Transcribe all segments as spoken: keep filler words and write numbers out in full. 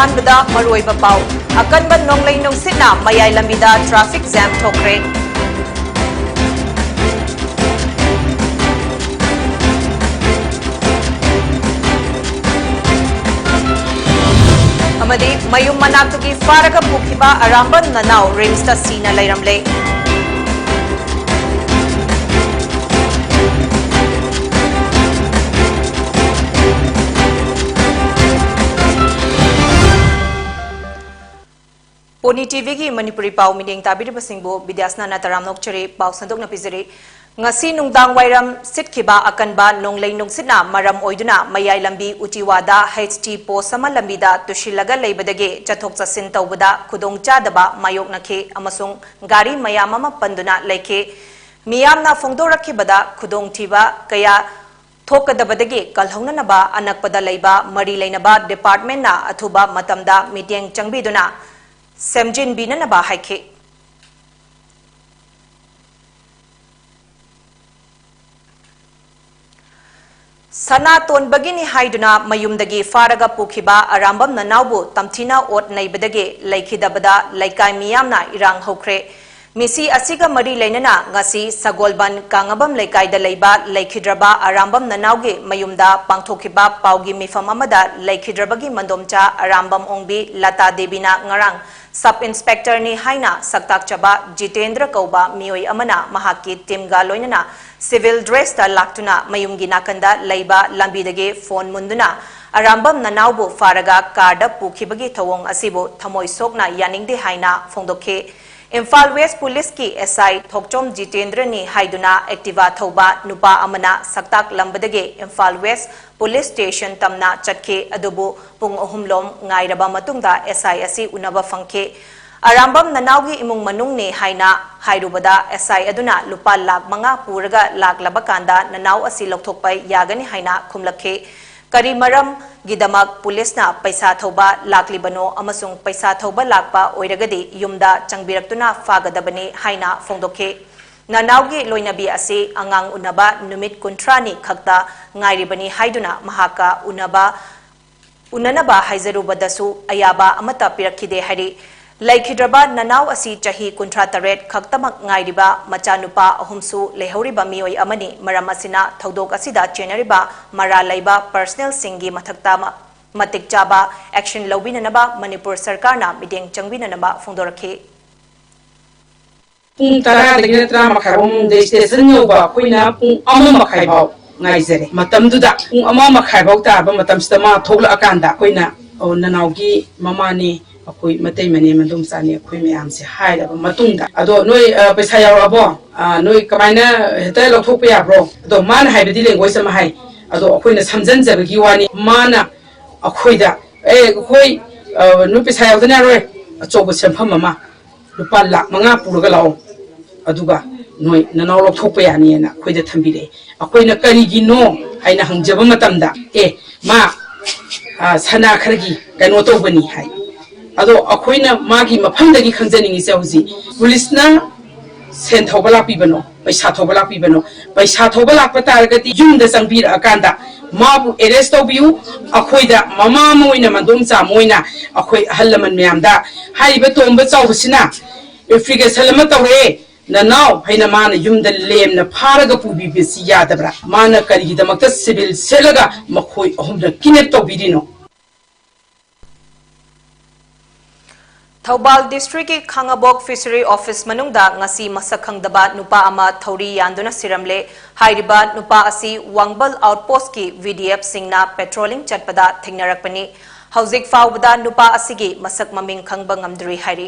ꯑꯍꯥꯟꯕꯗ ꯃꯔꯨꯑꯣꯏꯕ ꯄꯥꯎ꯫ ꯑꯀꯟꯕ ꯅꯣꯡꯂꯩ ꯅꯨꯡꯁꯤꯠꯅ ꯃꯌꯥꯏ ꯂꯝꯕꯤꯗ traffic jam ꯊꯣꯛꯈ꯭ꯔꯦ꯫ ꯑꯃꯗꯤ ꯃꯌꯨꯝ ꯃꯅꯥꯛꯇꯒꯤ ꯐꯥꯔꯒ ꯄꯨꯈꯤꯕ ꯑꯔꯥꯝꯕꯝ ꯅꯅꯥꯎ ꯔꯤꯝꯁꯇ ꯁꯤꯅ ꯂꯩꯔꯝꯂꯦ꯫ ꯄꯣꯅꯤ ꯇꯤꯚꯤꯒꯤ ꯃꯅꯤꯄꯨꯔꯤ ꯄꯥꯎ ꯃꯤꯠꯌꯦꯡ ꯇꯥꯕꯤꯔꯤꯕꯁꯤꯡꯕꯨ ꯕꯤꯗ꯭ꯌꯥꯁꯅꯥꯅ ꯇꯔꯥꯝꯅ ꯑꯣꯛꯆꯔꯤ꯫ ꯄꯥꯎ ꯁꯟꯗꯣꯛꯅ ꯄꯤꯖꯔꯤ꯫ ꯉꯁꯤ ꯅꯨꯡꯗꯥꯡ ꯋꯥꯏꯔꯝ ꯁꯤꯠꯈꯤꯕ ꯑꯀꯟꯕ ꯅꯣꯡꯂꯩ ꯅꯨꯡꯁꯤꯠꯅ ꯃꯔꯝ ꯑꯣꯏꯗꯨꯅ ꯃꯌꯥꯏ ꯂꯝꯕꯤ ꯎꯇꯤꯋꯥꯗ H T post ꯑꯃ ꯂꯝꯕꯤꯗ ꯇꯨꯁꯤꯜꯂꯒ ꯂꯩꯕꯗꯒꯤ ꯆꯠꯊꯣꯛ ꯆꯠꯁꯤꯟ ꯇꯧꯕꯗ ꯈꯨꯗꯣꯡꯆꯥꯗꯕ ꯃꯥꯌꯣꯛꯅꯈꯤ ꯑꯃꯁꯨꯡ ꯒꯥꯔꯤ ꯃꯌꯥꯝ ꯑꯃ ꯄꯟꯗꯨꯅ ꯂꯩꯈꯤ꯫ ꯃꯤꯌꯥꯝꯅ ꯐꯣꯡꯗꯣꯔꯛꯈꯤꯕꯗ ꯈꯨꯗꯣꯡꯊꯤꯕ ꯀꯌꯥ ꯊꯣꯛꯀꯗꯕꯗꯒꯤ ꯀꯜꯍꯧꯅꯅꯕ ꯑꯅꯛꯄꯗ ꯂꯩꯕ ꯃꯔꯤ ꯂꯩꯅꯕ departmentꯅ ꯑꯊꯨꯕ ꯃꯇꯝꯗ ꯃꯤꯠꯌꯦꯡ ꯆꯪꯕꯤꯗꯨꯅ ꯁꯦꯝꯖꯤꯟꯕꯤꯅꯅꯕ ꯍꯥꯏꯈꯤ꯫ ꯁꯅꯥ ꯇꯣꯟꯕꯒꯤꯅꯤ ꯍꯥꯏꯗꯨꯅ ꯃꯌꯨꯝꯗꯒꯤ ꯐꯥꯔꯒ ꯄꯨꯈꯤꯕ ꯑꯔꯥꯝꯕꯝ ꯅꯅꯥꯎꯕꯨ ꯇꯝꯊꯤꯅ ꯑꯣꯠ ꯅꯩꯕꯗꯒꯤ ꯂꯩꯈꯤꯗꯕꯗ ꯂꯩꯀꯥꯏ ꯃꯤꯌꯥꯝꯅ ꯏꯔꯥꯡ ꯍꯧꯈ꯭ꯔꯦ꯫ ꯃꯤꯁꯤ ꯑꯁꯤꯒ ꯃꯔꯤ ꯂꯩꯅꯅ ꯉꯁꯤ ꯁꯒꯣꯜꯕꯟ ꯀꯥꯡꯉꯕꯝ ꯂꯩꯀꯥꯏꯗ ꯂꯩꯕ ꯂꯩꯈꯤꯗ꯭ꯔꯕ ꯑꯔꯥꯝꯕꯝ ꯅꯅꯥꯎꯒꯤ ꯃꯌꯨꯝꯗ ꯄꯥꯡꯊꯣꯛꯈꯤꯕ ꯄꯥꯎꯒꯤ ꯃꯤꯐꯝ ꯑꯃꯗ ꯂꯩꯈꯤꯗ꯭ꯔꯕꯒꯤ ꯃꯟꯗꯣꯝꯆꯥ ꯑꯔꯥꯝꯕꯝ ꯑꯣꯡꯕꯤ ꯂꯇꯥ ꯗꯦꯕꯤꯅ ꯉꯔꯥꯡ sub inspectorꯅꯤ ꯍꯥꯏꯅ ꯁꯛꯇꯥꯛꯆꯕ ꯖꯤꯇꯦꯟꯗ꯭ꯔ ꯀꯧꯕ ꯃꯤꯑꯣꯏ ꯑꯃꯅ ꯃꯍꯥꯛꯀꯤ teamꯒ ꯂꯣꯏꯅꯅ civil dressꯇ ꯂꯥꯛꯇꯨꯅ ꯃꯌꯨꯝꯒꯤ ꯅꯥꯀꯟꯗ ꯂꯩꯕ ꯂꯝꯕꯤꯗꯒꯤ phone ꯃꯨꯟꯗꯨꯅ ꯑꯔꯥꯝꯕꯝ ꯅꯅꯥꯎꯕꯨ ꯐꯥꯔꯒ carꯗ ꯄꯨꯈꯤꯕꯒꯤ ꯊꯧꯑꯣꯡ ꯑꯁꯤꯕꯨ ꯊꯃꯣꯏ ꯁꯣꯛꯅ ꯌꯥꯅꯤꯡꯗꯦ ꯍꯥꯏꯅ ꯐꯣꯡꯗꯣꯛꯈꯤ꯫ ꯏꯝꯐꯥꯜ West Policeꯀꯤ S I ꯊꯣꯛꯆꯣꯝ ꯖꯤꯇꯦꯟꯗ꯭ꯔꯅꯤ ꯍꯥꯏꯗꯨꯅ Activa ꯊꯧꯕ ꯅꯨꯄꯥ ꯑꯃꯅ ꯁꯛꯇꯥꯛꯂꯝꯕꯗꯒꯤ ꯏꯝꯐꯥꯜ West Police Station ꯇꯝꯅ ꯆꯠꯈꯤ꯫ ꯑꯗꯨꯕꯨ ꯄꯨꯡ ꯑꯍꯨꯝꯂꯣꯝ ꯉꯥꯏꯔꯕ ꯃꯇꯨꯡꯗ S I ꯑꯁꯤ ꯎꯅꯕ ꯐꯪꯈꯤ꯫ ꯑꯔꯥꯝꯕꯝ ꯅꯅꯥꯎꯒꯤ ꯏꯃꯨꯡ ꯃꯅꯨꯡꯅꯤ ꯍꯥꯏꯅ ꯍꯥꯏꯔꯨꯕꯗ S I ꯑꯗꯨꯅ ꯂꯨꯄꯥ ꯂꯥꯈ ꯃꯉꯥ ꯄꯨꯔꯒ ꯂꯥꯛꯂꯕ ꯀꯥꯟꯗ ꯅꯅꯥꯎ ꯑꯁꯤ ꯂꯧꯊꯣꯛꯄ ꯌꯥꯒꯅꯤ ꯍꯥꯏꯅ ꯈꯨꯝꯂꯛꯈꯤ꯫ ꯀꯔꯤ ꯃꯔꯝꯒꯤꯗꯃꯛ ꯄꯨꯂꯤꯁꯅ ꯄꯩꯁꯥ ꯊꯧꯕ ꯂꯥꯛꯂꯤꯕꯅꯣ ꯑꯃꯁꯨꯡ ꯄꯩꯁꯥ ꯊꯧꯕ ꯂꯥꯛꯄ ꯑꯣꯏꯔꯒꯗꯤ ꯌꯨꯝꯗ ꯆꯪꯕꯤꯔꯛꯇꯨꯅ ꯐꯥꯒꯗꯕꯅꯤ ꯍꯥꯏꯅ ꯐꯣꯡꯗꯣꯛꯈꯤ꯫ ꯅꯅꯥꯎꯒꯤ ꯂꯣꯏꯅꯕꯤ ꯑꯁꯤ ꯑꯉꯥꯡ ꯎꯅꯕ ꯅꯨꯃꯤꯠ ꯀꯨꯟꯊ꯭ꯔꯥꯅꯤ ꯈꯛꯇ ꯉꯥꯏꯔꯤꯕꯅꯤ ꯍꯥꯏꯗꯨꯅ ꯃꯍꯥꯛꯀ ꯎꯅꯕ ꯎꯅꯅꯕ ꯍꯥꯏꯖꯔꯨꯕꯗꯁꯨ ꯑꯌꯥꯕ ꯑꯃꯠꯇ ꯄꯤꯔꯛꯈꯤꯗꯦ ꯍꯥꯏꯔꯤ꯫ ꯂꯩꯈꯤꯗ꯭ꯔꯕ ꯅꯅꯥꯎ ꯑꯁꯤ ꯆꯍꯤ ꯀꯨꯟꯊ꯭ꯔꯥ ꯇꯔꯦꯠ ꯈꯛꯇꯃꯛ ꯉꯥꯏꯔꯤꯕ ꯃꯆꯥꯅꯨꯄꯥ ꯑꯍꯨꯝꯁꯨ ꯂꯩꯍꯧꯔꯤꯕ ꯃꯤꯑꯣꯏ ꯑꯃꯅꯤ꯫ ꯃꯔꯝ ꯑꯁꯤꯅ ꯊꯧꯗꯣꯛ ꯑꯁꯤꯗ ꯆꯦꯟꯅꯔꯤꯕ ꯃꯔꯥꯜ ꯂꯩꯕ ꯄꯔꯁꯅꯦꯜꯁꯤꯡꯒꯤ ꯃꯊꯛꯇ ꯃ-, ꯃꯇꯤꯛ ꯆꯥꯕ ꯑꯦꯛꯁꯟ ꯂꯧꯕꯤꯅꯅꯕ ꯃꯅꯤꯄꯨꯔ ꯁꯔꯀꯥꯔꯅ ꯃꯤꯠꯌꯦꯡ ꯆꯪꯕꯤꯅꯅꯕ ꯐꯣꯡꯗꯣꯔꯛꯈꯤ꯫ ꯄꯨꯡ ꯇꯔꯥꯗꯒꯤꯅ ꯇꯔꯥ ꯃꯈꯥꯏ ꯐꯥꯎ ꯃꯅꯨꯡꯗ ꯁ꯭ꯇꯦꯁꯟ ꯌꯧꯕ ꯑꯩꯈꯣꯏꯅ ꯄꯨꯡ ꯑꯃ ꯃꯈꯥꯏ ꯐꯥꯎ ꯉꯥꯏꯖꯔꯦ꯫ ꯃꯇꯝꯗꯨꯗ ꯄꯨꯡ ꯑꯃ ꯃꯈꯥꯏ ꯐꯥꯎ ꯇꯥꯔꯕ ꯃꯇꯝꯁꯤꯗ ꯃꯥ ꯊꯣꯛꯂꯛꯑꯀꯥꯟꯗ ꯑꯩꯈꯣꯏꯅ, "ꯑꯣ, ꯅꯅꯥꯎꯒꯤ ꯃꯃꯥꯅꯤ, ꯑꯩꯈꯣꯏ ꯃꯇꯩꯃꯅꯦ, ꯃꯗꯣꯝꯆꯥꯅꯤ, ꯑꯩꯈꯣꯏ ꯃꯌꯥꯝꯁꯦ" ꯍꯥꯏꯔꯕ ꯃꯇꯨꯡꯗ, "ꯑꯗꯣ ꯅꯣꯏ, ꯑ, ꯄꯩꯁꯥ ꯌꯥꯎꯔꯛꯑꯕꯣ? ꯑ, ꯅꯣꯏ ꯀꯃꯥꯏꯅ ꯍꯦꯛꯇ ꯂꯧꯊꯣꯛꯄ ꯌꯥꯕ꯭ꯔꯣ?" ꯑꯗꯣ ꯃꯥꯅ ꯍꯥꯏꯕꯗꯤ ꯂꯦꯡꯒ꯭ꯋꯦꯖ ꯑꯃ ꯍꯥꯏ, ꯑꯗꯣ ꯑꯩꯈꯣꯏꯅ ꯁꯝꯖꯟꯖꯕꯒꯤ ꯋꯥꯅꯤ꯫ ꯃꯥꯅ ꯑꯩꯈꯣꯏꯗ, "ꯑꯦ, ꯑꯩꯈꯣꯏ, ꯑ, ꯅꯣꯏ ꯄꯩꯁꯥ ꯌꯥꯎꯗꯅ ꯌꯥꯔꯣꯏ, ꯑꯆꯧꯕ ꯁꯦꯟꯐꯝ ꯑꯃ ꯂꯨꯄꯥ ꯂꯥꯈ ꯃꯉꯥ ꯄꯨꯔꯒ ꯂꯥꯛꯑꯣ, ꯑꯗꯨꯒ ꯅꯣꯏ ꯅꯅꯥꯎ ꯂꯧꯊꯣꯛꯄ ꯌꯥꯅꯤꯅ" ꯑꯩꯈꯣꯏꯗ ꯊꯝꯕꯤꯔꯛꯑꯦ꯫ ꯑꯩꯈꯣꯏꯅ "ꯀꯔꯤꯒꯤꯅꯣ?" ꯍꯥꯏꯅ ꯍꯪꯖꯕ ꯃꯇꯝꯗ, "ꯑꯦ, ꯃꯥ, ꯑ, ꯁꯅꯥ ꯈꯔꯒꯤ ꯀꯩꯅꯣ ꯇꯧꯕꯅꯤ" ꯍꯥꯏ꯫ ꯑꯗꯣ ꯑꯩꯈꯣꯏꯅ ꯃꯥꯒꯤ ꯃꯐꯝꯗꯒꯤ ꯈꯪꯖꯅꯤꯡꯉꯤꯁꯦ, ꯍꯧꯖꯤꯛ ꯄꯨꯂꯤꯁꯅ ꯁꯦꯟ ꯊꯧꯕ ꯂꯥꯛꯄꯤꯕꯅꯣ, ꯄꯩꯁꯥ ꯊꯧꯕ ꯂꯥꯛꯄꯤꯕꯅꯣ? ꯄꯩꯁꯥ ꯊꯧꯕ ꯂꯥꯛꯄ ꯇꯥꯔꯒꯗꯤ ꯌꯨꯝꯗ ꯆꯪꯕꯤꯔꯛꯑꯀꯥꯟꯗ ꯃꯥꯕꯨ ꯑꯦꯔꯦꯁ ꯇꯧꯕꯤꯌꯨ꯫ ꯑꯩꯈꯣꯏꯗ, ꯃꯃꯥ ꯑꯃ ꯑꯣꯏꯅ, ꯃꯗꯣꯝꯆꯥ ꯑꯃ ꯑꯣꯏꯅ, ꯑꯩꯈꯣꯏ ꯑꯍꯜ ꯂꯃꯟ ꯃꯌꯥꯝꯗ ꯍꯥꯏꯔꯤꯕ ꯇꯣꯝꯕ ꯆꯥꯎꯕꯁꯤꯅ ꯑꯦꯄ꯭ꯂꯤꯀꯦꯁꯟ ꯑꯃ ꯇꯧꯔꯛꯑꯦ, "ꯅꯅꯥꯎ" ꯍꯥꯏꯅ ꯃꯥꯅ ꯌꯨꯝꯗ ꯂꯦꯝꯅ ꯐꯥꯔꯒ ꯄꯨꯕꯤꯕꯁꯤ ꯌꯥꯗꯕ꯭ꯔꯥ? ꯃꯥꯅ ꯀꯔꯤꯒꯤꯗꯃꯛꯇ ꯁꯤꯚꯤꯜ ꯁꯦꯠꯂꯒ ꯃꯈꯣꯏ ꯑꯍꯨꯝꯗ ꯀꯤꯗꯅꯦꯞ ꯇꯧꯕꯤꯔꯤꯅꯣ? ꯊꯧꯕꯥꯜ ꯗꯤꯁꯇ꯭ꯔꯤꯛꯀꯤ ꯈꯥꯉꯕꯣꯛ ꯐꯤꯁꯔꯤ ꯑꯣꯐꯤꯁ ꯃꯅꯨꯡꯗ ꯉꯁꯤ ꯃꯁꯛ ꯈꯪꯗꯕ ꯅꯨꯄꯥ ꯑꯃ ꯊꯧꯔꯤ ꯌꯥꯟꯗꯨꯅ ꯁꯤꯔꯝꯂꯦ꯫ ꯍꯥꯏꯔꯤꯕ ꯅꯨꯄꯥ ꯑꯁꯤ ꯋꯥꯡꯕꯜ ꯑꯥꯎꯠꯄꯣꯁꯠꯀꯤ ꯚꯤ ꯗꯤ ꯑꯦꯐꯁꯤꯡꯅ ꯄꯦꯇ꯭ꯔꯣꯂꯤꯡ ꯆꯠꯄꯗ ꯊꯦꯡꯅꯔꯛꯄꯅꯤ꯫ ꯍꯧꯖꯤꯛ ꯐꯥꯎꯕꯗ ꯅꯨꯄꯥ ꯑꯁꯤꯒꯤ ꯃꯁꯛ ꯃꯃꯤꯡ ꯈꯪꯕ ꯉꯝꯗ꯭ꯔꯤ ꯍꯥꯏꯔꯤ꯫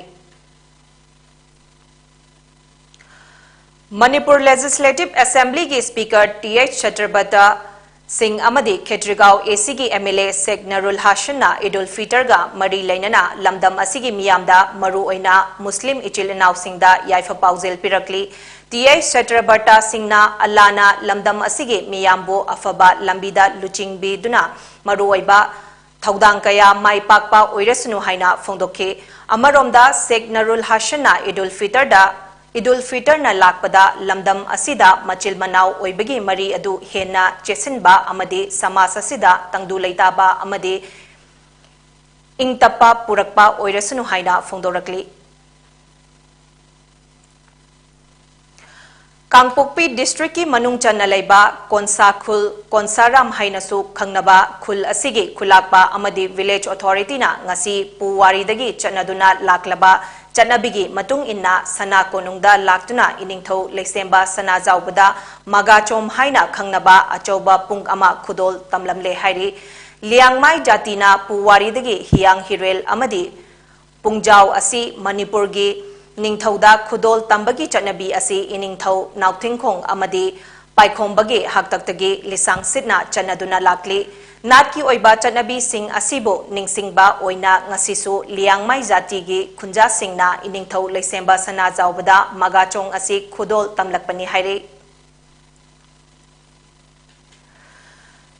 ꯃꯅꯤꯄꯨꯔ ꯂꯦꯖꯤꯁꯂꯦꯇꯤꯚ ꯑꯦꯁꯦꯝꯕ꯭ꯂꯤꯒꯤ speaker T H Satyabrata Singh ꯑꯃꯗꯤ ꯈꯦꯇ꯭ꯔꯤꯒꯥꯎ ꯑꯦ ꯁꯤꯒꯤ ꯑꯦꯝ ꯑꯦꯜ ꯑꯦ ꯁꯦꯈ ꯅꯔꯨꯜ ꯍꯥꯁꯟꯅ ꯏꯗ ꯎꯜ ꯐꯤꯇꯔꯒ ꯃꯔꯤ ꯂꯩꯅꯅ ꯂꯝꯗꯝ ꯑꯁꯤꯒꯤ ꯃꯤꯌꯥꯝꯗ, ꯃꯔꯨꯑꯣꯏꯅ ꯃꯨꯁꯂꯤꯝ ꯏꯆꯤꯜ ꯏꯅꯥꯎꯁꯤꯡꯗ ꯌꯥꯏꯐ ꯄꯥꯎꯖꯦꯜ ꯄꯤꯔꯛꯂꯤ꯫ ꯇꯤ ꯑꯩꯆ ꯁꯇ꯭ꯌꯕ꯭ꯔꯇ ꯁꯤꯡꯅ ꯑꯜꯂꯥꯅ ꯂꯝꯗꯝ ꯑꯁꯤꯒꯤ ꯃꯤꯌꯥꯝꯕꯨ ꯑꯐꯕ ꯂꯝꯕꯤꯗ ꯂꯨꯆꯤꯡꯕꯤꯗꯨꯅ ꯃꯔꯨꯑꯣꯏꯕ ꯊꯧꯗꯥꯡ ꯀꯌꯥ ꯃꯥꯏ ꯄꯥꯛꯄ ꯑꯣꯏꯔꯁꯅꯨ ꯍꯥꯏꯅ ꯐꯣꯡꯗꯣꯛꯈꯤ꯫ ꯑꯃꯔꯣꯝꯗ, ꯁꯦꯈ ꯅꯔꯨꯜ ꯍꯥꯁꯟꯅ ꯏꯗ ꯎꯜ ꯐꯤꯇꯔꯗ, ꯏꯗ ꯎꯜ ꯐꯤꯇꯔꯅ ꯂꯥꯛꯄꯗ ꯂꯝꯗꯝ ꯑꯁꯤꯗ ꯃꯆꯤꯜ ꯃꯅꯥꯎ ꯑꯣꯏꯕꯒꯤ ꯃꯔꯤ ꯑꯗꯨ ꯍꯦꯟꯅ ꯆꯦꯠꯁꯤꯟꯕ ꯑꯃꯗꯤ ꯁꯃꯥꯖ ꯑꯁꯤꯗ ꯇꯪꯗꯨ ꯂꯩꯇꯥꯕ ꯑꯃꯗꯤ ꯏꯪ ꯇꯞꯄ ꯄꯨꯔꯛꯄ ꯑꯣꯏꯔꯁꯅꯨ ꯍꯥꯏꯅ ꯐꯣꯡꯗꯣꯔꯛꯂꯤ꯫ ꯀꯥꯡꯄꯣꯛꯄꯤ districtꯀꯤ ꯃꯅꯨꯡ ꯆꯟꯅ ꯂꯩꯕ ꯀꯣꯟꯁꯥ ꯈꯨꯜ, ꯀꯣꯟꯁꯥꯔꯥꯝ ꯍꯥꯏꯅꯁꯨ ꯈꯪꯅꯕ ꯈꯨꯜ ꯑꯁꯤꯒꯤ ꯈꯨꯂꯥꯛꯄ ꯑꯃꯗꯤ village authorityꯅ ꯉꯁꯤ ꯄꯨꯋꯥꯔꯤꯗꯒꯤ ꯆꯠꯅꯗꯨꯅ ꯂꯥꯛꯂꯕ ꯆꯠꯅꯕꯤꯒꯤ ꯃꯇꯨꯡ ꯏꯟꯅ ꯁꯅꯥ ꯀꯣꯅꯨꯡꯗ ꯂꯥꯛꯇꯨꯅ ꯏꯅꯤꯡꯊꯧ ꯂꯩꯁꯦꯝꯕ ꯁꯅꯥꯖꯥꯎꯕꯗ ꯃꯒꯥꯆꯣꯝ ꯍꯥꯏꯅ ꯈꯪꯅꯕ ꯑꯆꯧꯕ ꯄꯨꯡ ꯑꯃ ꯈꯨꯗꯣꯜ ꯇꯝꯂꯝꯂꯦ ꯍꯥꯏꯔꯤ꯫ ꯂꯤꯌꯥꯡꯃꯥꯏ ꯖꯥꯇꯤꯅ ꯄꯨꯋꯥꯔꯤꯗꯒꯤ ꯍꯤꯌꯥꯡ ꯍꯤꯔꯦꯜ ꯑꯃꯗꯤ ꯄꯨꯡꯖꯥꯎ ꯑꯁꯤ ꯃꯅꯤꯄꯨꯔꯒꯤ ꯅꯤꯡꯊꯧꯗ ꯈꯨꯗꯣꯜ ꯇꯝꯕꯒꯤ ꯆꯠꯅꯕꯤ ꯑꯁꯤ ꯏꯅꯤꯡꯊꯧ ꯅꯥꯎꯊꯤꯡꯈꯣꯡ ꯑꯃꯗꯤ ꯄꯥꯏꯈꯣꯝꯕꯒꯤ ꯍꯥꯛꯇꯛꯇꯒꯤ ꯂꯤꯁꯥꯡ ꯁꯤꯠꯅ ꯆꯠꯅꯗꯨꯅ ꯂꯥꯛꯂꯤ꯫ ꯅꯥꯠꯀꯤ ꯑꯣꯏꯕ ꯆꯠꯅꯕꯤꯁꯤꯡ ꯑꯁꯤꯕꯨ ꯅꯤꯡꯁꯤꯡꯕ ꯑꯣꯏꯅ ꯉꯁꯤꯁꯨ ꯂꯤꯌꯥꯡꯃꯥꯏ ꯖꯥꯇꯤꯒꯤ ꯈꯨꯟꯖꯥꯁꯤꯡꯅ ꯏꯅꯤꯡꯊꯧ ꯂꯩꯁꯦꯝꯕ ꯁꯅꯥꯖꯥꯎꯕꯗ ꯃꯒꯥꯆꯣꯡ ꯑꯁꯤ ꯈꯨꯗꯣꯜ ꯇꯝꯂꯛꯄꯅꯤ ꯍꯥꯏꯔꯤ꯫